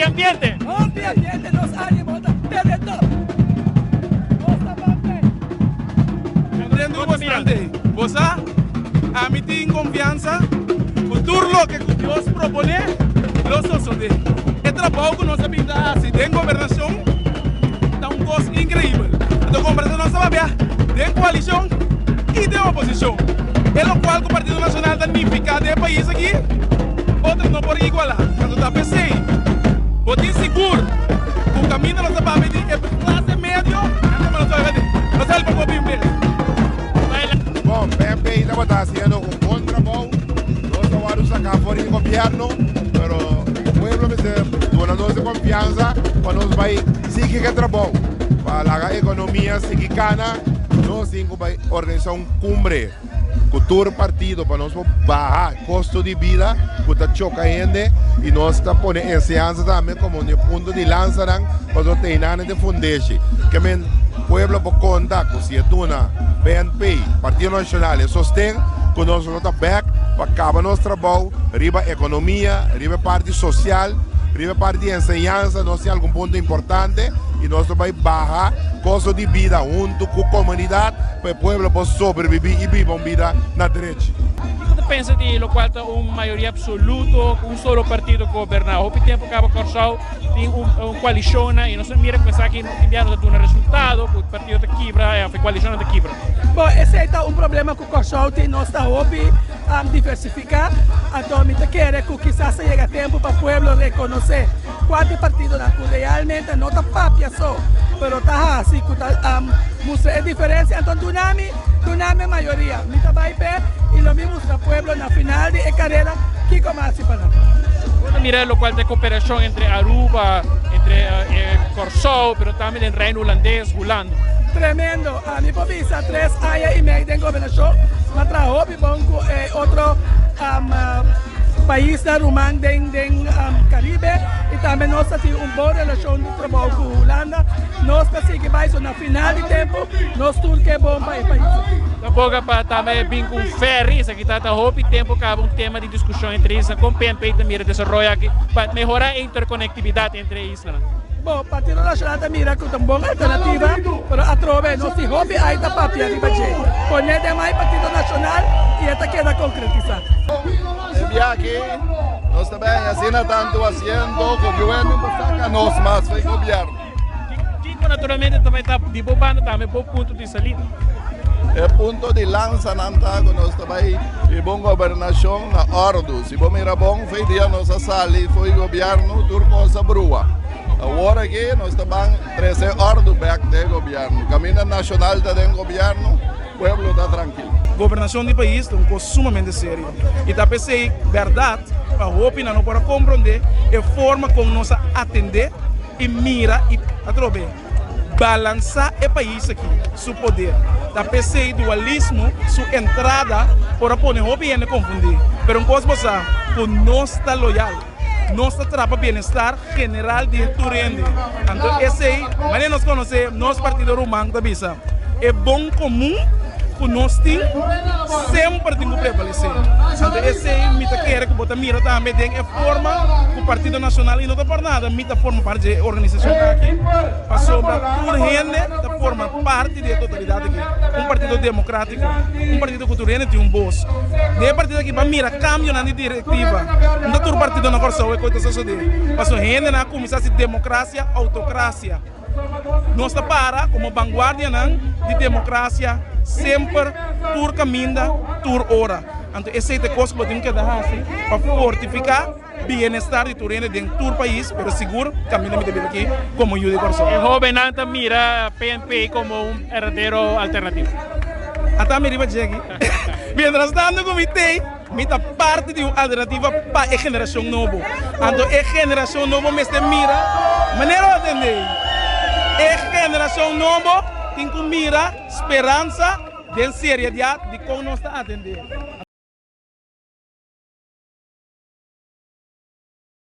Hopi ambiente. Hopi ambiente, nos ánimo ta te top. Nos ta papia. Comprendo bastante. Bo sa, ami tin confiansa cu tur loke cu Dios propone lo sosode. E trabou cu nos a bin ta haci den gobernacion ta un cos increibel. Anto compra nos ta papia den coalicion y den oposicion. E locual cu Partido Nacional ta nifica den e pais aki, otro no por iguala. Anto ta p'esey bo tin sigur cu caminda nos ta papia di e clase medio, anto nos ta nos ta helpa bo bin bes. Bon, PNP tabata haciendo un bon trabou. Nos a wòrdu saká for di gobierno, pero pueblo mester duna nos e konfiansa pa nos bai sigui ku e trabou. Pa laga ekonomia sigui kana, nos tin ku bai organisá un kumbre ku tur partido pa nos por baha kosto di bida ku ta choka hende i nos ta pone enseñansa tambe komo un punto di lansanan pasobra teinan ta e fundeshi. Ke men pueblo por konta ku si e duna PNP, Partido Nashonal, e sosten ku nos lo ta bek pa kaba nos trabou riba ekonomia, riba e parti sosial, riba e parti di enseñansa. Nos tin algun punto importante i nos lo bai baha kosto di bida huntu ku komunidat pa e pueblo por sobrebibí i biba un bida na drechi. Kiko ta pensa di lokual ta un mayoria absoluto ku un solo partido goberná? Hopi tempu kaba Kòrsou tin un koalishonnan i nos a mira ku esaki tin bia no ta duna resultado, ku partido ta kibra òf e koalishonnan ta kibra. Bon, esei ta un problema ku Kòrsou tin, nos ta hopi diversifiká, anto mi ta kere ku kisas ta yega tempu pa pueblo rekonosé kua ta e partidonan ku realmente no ta papia so, pero ta hasi ku ta mustra e diferensia. Anto duna mi, duna mi e mayoria, mi ta bai p'e i lo mi mustra pueblo na final di e karera kiko mi a hasi pa nan. Bo ta mira lokual ta e koperashon entre Aruba, entre Kòrsou, pero tambe den Reino Hulandes, Hulanda. Tremendo! Ami por bisa tres aña y mei den gobernacion m'a traha hopi bon cu e otro paisnan ruman den den Caribe y tambe nos ta tin un bon relacion di trabou cu Hulanda. Nos ta sigui bay so na final di tempo nos tur ke bon pa e pais. Ta boga pa tambe bin cu un ferry, esaki ta ta hopi tempo caba un tema di discusion entre isla con PNP ta mira desaroyo aki pa mehora e interconectividad entre e islanan. Bo, Partido Nacional ta mira cu ta un bon alternativa, pero atrobe nos tin hopi ay ta papia riba dje. Pone den mai Partido Nacional y e ta keda concretisa. E biaha nos ta bay asina tanto asiento cu gobierno por saca nos mas fey gobierno. Kico naturalmente ta bay ta di bo banda tambe bo punto di salida? E punto di lansa nan ta cu nos ta bay riba un gobernacion na ordo. Si bo mira bon, fey dia nos a sali fo'i gobierno tur cos a brua. Awor aki nos ta ban trece ordo bek den gobierno. Caminda nacional ta den gobierno, pueblo ta trankil. Gobernacion di pais ta un cos sumamente serio y ta pesey berdad pa hopi nan no por a comprende e forma con nos a atende y mira y atrobe Balansá e pais aki su poder. Ta p'esei dualismo su entrada por a pone hopi hende konfundí. Pero un kos bo sa, ku nos ta loyal. Nos ta traha pa bienestar general di tur hende. Anto esei, manera nos konosé nos partido ruman ta bisa, e bon komun ku nos tin semper tin ku prevalesé. Anto esei mi ta kere ku bo ta mira tambe den e forma ku Partido Nashonal, i no ta por nada mi ta forma parti di e organisashon aki, pasobra tur hende ta forma parti di e totalidat aki. Un partido demokratiko, un partido ku tur hende tin un bos. Den e partido aki bo a mira kambionan di direktiva. No ta tur partido na Kòrsou e kos ta sosodé, pasobra hendenan a kuminsá hasi demokrasia outokrasia. Nos ta para komo banguardianan di demokrasia semper, tur kaminda, tur ora. Anto esei ta e kos ku bo tin ku keda hasi pa fortifiká bienestar di tur hende den tur pais, pero sigur kaminda mi ta biba aki komo yu di Kòrsou. E hóbennan ta mira PNP komo un berdadero alternativa. Ata mi riba dje aki. Mientras tanto ku mi t'ei. Mi ta parti di un alternativa pa e generashon nobo. Anto e generashon nobo mester mira manera bo atendé. E generashon nobo tin ku mira speransa den seriediat di kon nos ta atendé.